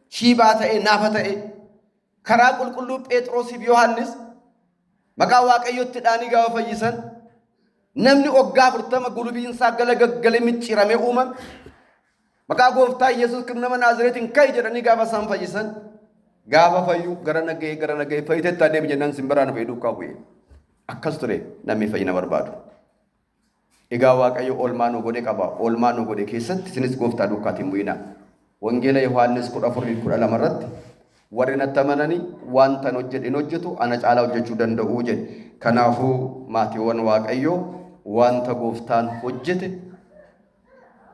Shiibaa ta'ee, naafa ta'ee, karaa qulqulluu Phexrosiif Yohaannis maqaa Waaqayyotti dhaanii gaafa fayyisan, namni waggaa 40 gulubiinsaa gala gaggalee micciiramee uumame, maqaa gooftaa Yesuus Kiristoos nama Naazireetiin ka'i jedhanii gaafa isaan fayyisan, gaafa fayyu gara nagahee gara nagahee fayyitetti adeemi jennaan simbiraan fayyee duukaa bu'e. Akkas ture namni fayyina barbaadu. Egaa Waaqayyo oolmaa nu godhe qaba. Oolmaa nu godhe keessatti isinis gooftaa duukaatiin bu'ina. Wangeela Yohaannis 14:12 irratti, "Warri natti amananii wanta an hojjedhe hin hojjetu, ana caalaa hojjechuu danda'u" jedhe. Kanaafuu maatiiwwan Waaqayyoo, wanta gooftaan hojjete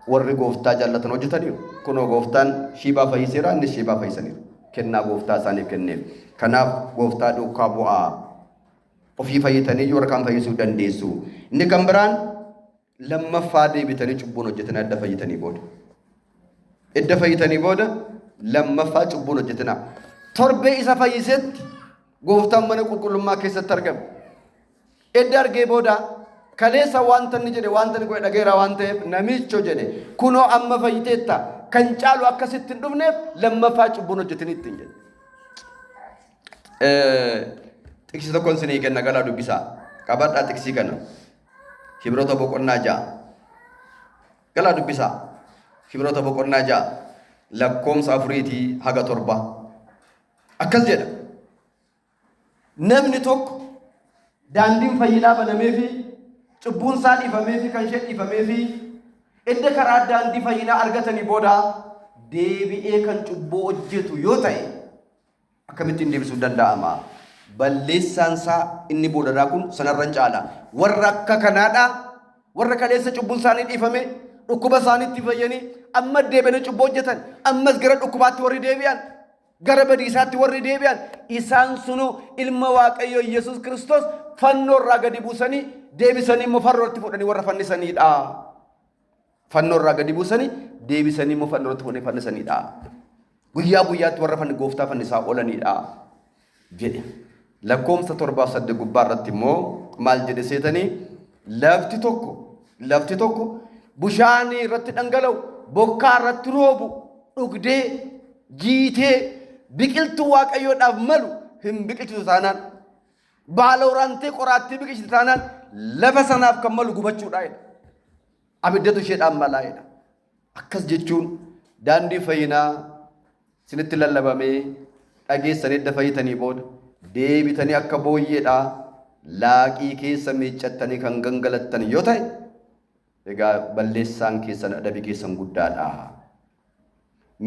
warri gooftaa jaallatan hojjetaniiru. Kunoo gooftaan shiibaa fayyiseera, innis shiibaa fayyisaniiru. Kennaa gooftaa isaaniif kenneef. Kanaaf gooftaa duukaa bu'aa. Ofii fayyitanii warra kaan fayyisuu dandeessu. Inni kan biraan, lammaffaa deebitanii cubbuun hojjetinaa edda fayyitanii booda. Edda fayyitanii booda lammaffaa cubbuun hojjetinaa. Torbee isa fayyisetti gooftaan mana qulqullummaa keessatti argame. Edda argee booda, kaleessa wanta inni jedhe, wanta inni godhe dhageera waan ta'eef, "Namicho," jedhe, "kunoo amma fayyiteetta, kan caalu akkasitti hin dhufneef lammaffaa cubbuun hojjetinii" ittiin jedhe. Xiqsii tokkoon isinii kenna, galaa dubbisaa. Qabadhaa xiqsii kana. Hibroota boqonnaa 6. Galaa dubbisaa. Hibroota boqonnaa 6 lakkoomsa 4tii haga 7. Akkas jedha. Namni tokko daandiin fayyinaa banamee fi cubbuun isaa dhiifamee fi kan ishee dhiifamee fi edda karaa daandii fayyinaa argatanii booda deebi'ee kan cubbuu hojjetu yoo ta'e, akkamittiin deebisuu danda'ama? Balleessaan isaa inni boodarraa kun sanarra hin caala. Warra akka kanaadha. Warra kaleessa cubbuun isaanii dhiifame, dhukkuba isaaniitti fayyanii, amma deebi'anii cubbuu hojjetan, ammas gara dhukkubaatti warri deebi'an. Gara badiisaatti warri deebi'an isaan sunuu ilma Waaqayyoo Yesuus Kiristoos fannoo irraa gadi buusanii deebisanii immoo fannoo irratti fuudhanii warra fannisaniidha. Fannoo irraa gadi buusanii deebisanii immoo fannoo irratti fuudhanii fannisaniidha. Guyyaa guyyaatti warra fanni gooftaa fannisaa oolaniidha jedhe. Lakkoomsa 7 8 gubbaa irratti immoo maal jedhe seetanii? Lafti tokko bishaanii irratti dhangala'u, bokkaa irratti roobu dhugdee jiitee biqiltuu Waaqayyoodhaaf malu hin biqilchitu taanaan, baala waraantee qoraattii biqilchitu taanaan, lafa sanaaf kan malu gubachuudha jedha. Abiddatu isheedhaan malaa jedha. Akkas jechuun daandii fayyinaa isinitti lallabamee dhageessanii edda fayyitanii booda deebitanii akka booyyeedhaa laaqii keessa miiccattanii kan gangalattan yoo ta'e, egaa balleessaan keessan, adabi keessan guddaadha.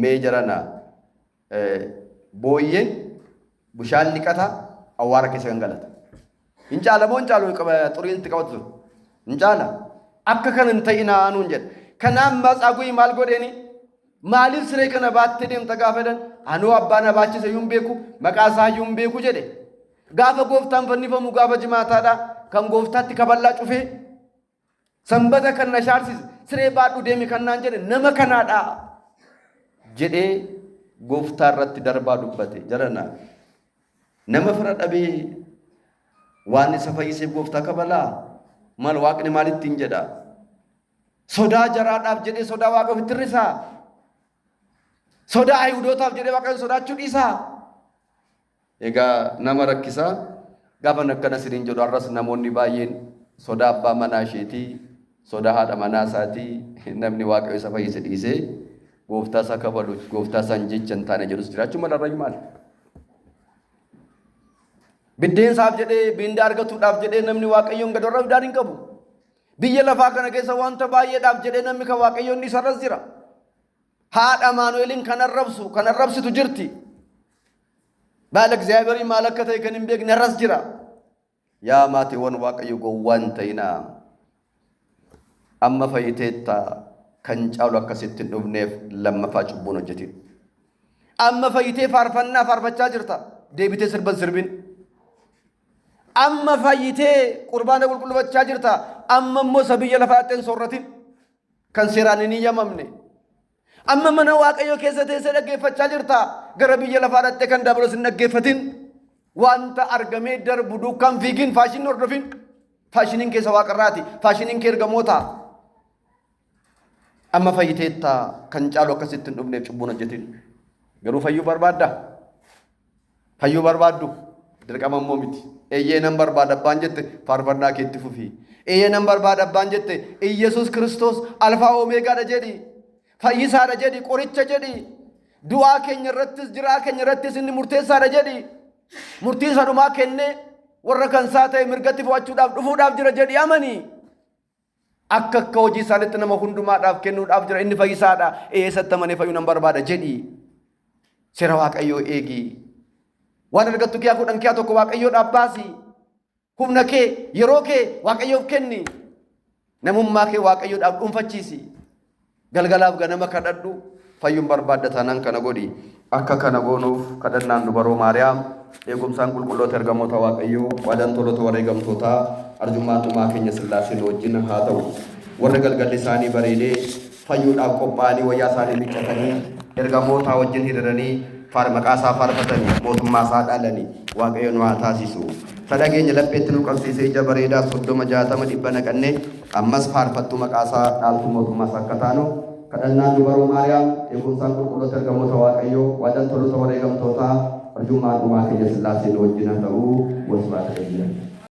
Mee jarana, booyyeen bishaan dhiqata, awwaara keessa gangalata. Hin caala moo hin caalu xuriin itti qabatu sun? Hin caala. Akka kana hin ta'inaa nuun jedha. Kanaaf Matsaaguu maal godheeni? Maaliif siree kana baattee deemta gaafa jedhan, anoo abbaa na baachise iyyuu hin beeku, maqaa isaa iyyuu hin beeku jedhe. Gaafa gooftaan fannifamu gaafa jimaataadha, kan gooftaatti kaballaa cufee sanbata kan na shaarsise, siree baadhu deemi kan naan jedhe nama kanaadha jedhee gooftaa irratti darbaa dubbate. Jarana, nama fira dhabee waan isa fayyiseef gooftaa kabalaa maal waaqni maalittiin jedha? Sodaa jaraadhaaf jedhee sodaa waaqa ofitti hir'isaa? Sodaa Ayihudootaaf jedhee Waaqayyoon sodaachuu dhiisaa? Egaa nama rakkisaa. Gaafa akkana isiniin jedhu, har'as namoonni baay'een sodaa abbaa manaa isheetii, sodaa haadha manaa isaatii, namni Waaqayyo isa fayyise dhiisee gooftaa isaa kabalu, gooftaa isaan jecha hin taane jedhus jiraachuu mala irrayyuu maali? Biddeensaaf jedhee, biindaa argatuudhaaf jedhee namni Waaqayyoon gad warra hin qabu. Biyya lafaa kana keessa wanta baay'eedhaaf jedhee namni kan Waaqayyoon isarras jira. Haadha Amaanu'eeliin kan arrabsu, kan arrabsitu jirti. Baala Egzaabeerii maal akka ta'e kan hin beekne arras jira. Yaa maatiiwwan Waaqayyo, gowwaa hin ta'inaa. Amma fayyiteetta, kan caalu akkasitti hin dhufneef lammaffaa cubbuun hojjetin. Amma fayyitee faarfannaa faarfachaa jirta. Deebitee sirban sirbin. Amma fayyitee qurbaana qulqullufachaa jirta. Amma immoo isa biyya lafaa hin soorratin. Kan seeraan hin eeyyamamne. Amma mana Waaqayyoo keessa teessee dhaggeeffachaa jirta. Gara biyya lafaa dhaqxee kan dabalos hin dhaggeeffatin. Wanta argamee darbu duukaan fiigin, faashinii hordofin. Faashiniin keessa waaqarraati. Faashiniin kee ergamoota. Amma fayyiteetta, kan caalu akkasitti hin dhufneef cubbuun hojjetin. Garuu fayyuu barbaadda? Fayyuu barbaaddu? Dirqama immoo miti. Eeyyee nan barbaada abbaan jette, faarfannaa keetti fufi. Eeyyee nan barbaada abbaan jette, Iyyasuus Kiristoos alfaa oomeegaadha jedhi. Fayyisaadha jedhi, qoricha jedhi. Du'aa keenya irrattis jiraa keenya irrattis inni murteessaadha jedhi. Murtii isa dhumaa kennee warra kan isaa ta'e mirgatti fo'achuudhaaf dhufuudhaaf jira jedhi amani. Akka hojii isaaniitti nama hundumaadhaaf kennuudhaaf jira, inni fayyisaadha. Eessatti amanee fayyuu nan barbaada jedhi. Seera Waaqayyoo eegi. Waan argattu kiyaa 10 kiyaa 1 Waaqayyoodhaaf baasi. Humna kee, yeroo kee Waaqayyoof kenni. Namummaa kee Waaqayyoodhaaf dhuunfachiisi. Galgalaaf ganama kadhadhu. Fayyuun barbaadda taanaan kana godhi. Akka kana goonuuf kadhannaan dubaroo Maariyaam, eegumsaan qulqulloota ergamoota Waaqayyoo, waadaan tolota wareegamtootaa, arjummaan uumaa keenya Sillaaseen wajjin haa ta'u. Warra galgalli isaanii bareedee fayyuudhaaf qophaa'anii, wayyaa isaanii miiccatanii, ergamootaa wajjin hiriiranii maqaa isaa faarfatanii mootummaa isaa dhaalanii Waaqayyo nu haa taasisu. Sadhageenya lapheetti nu qabsiisee ija bareedaa 30, 60, 100 naqannee ammas faarfattuu maqaa isaa dhaaltu mootummaa isaa akka taanu kadhannaan dubaroo Maariyaam, eegumsaan qulqulloota ergamoota Waaqayyoo, waadaan tolota wareegamtootaa, arjummaan uumaa keenya Sillaaseen wajjin haa ta'u. Wasbaata.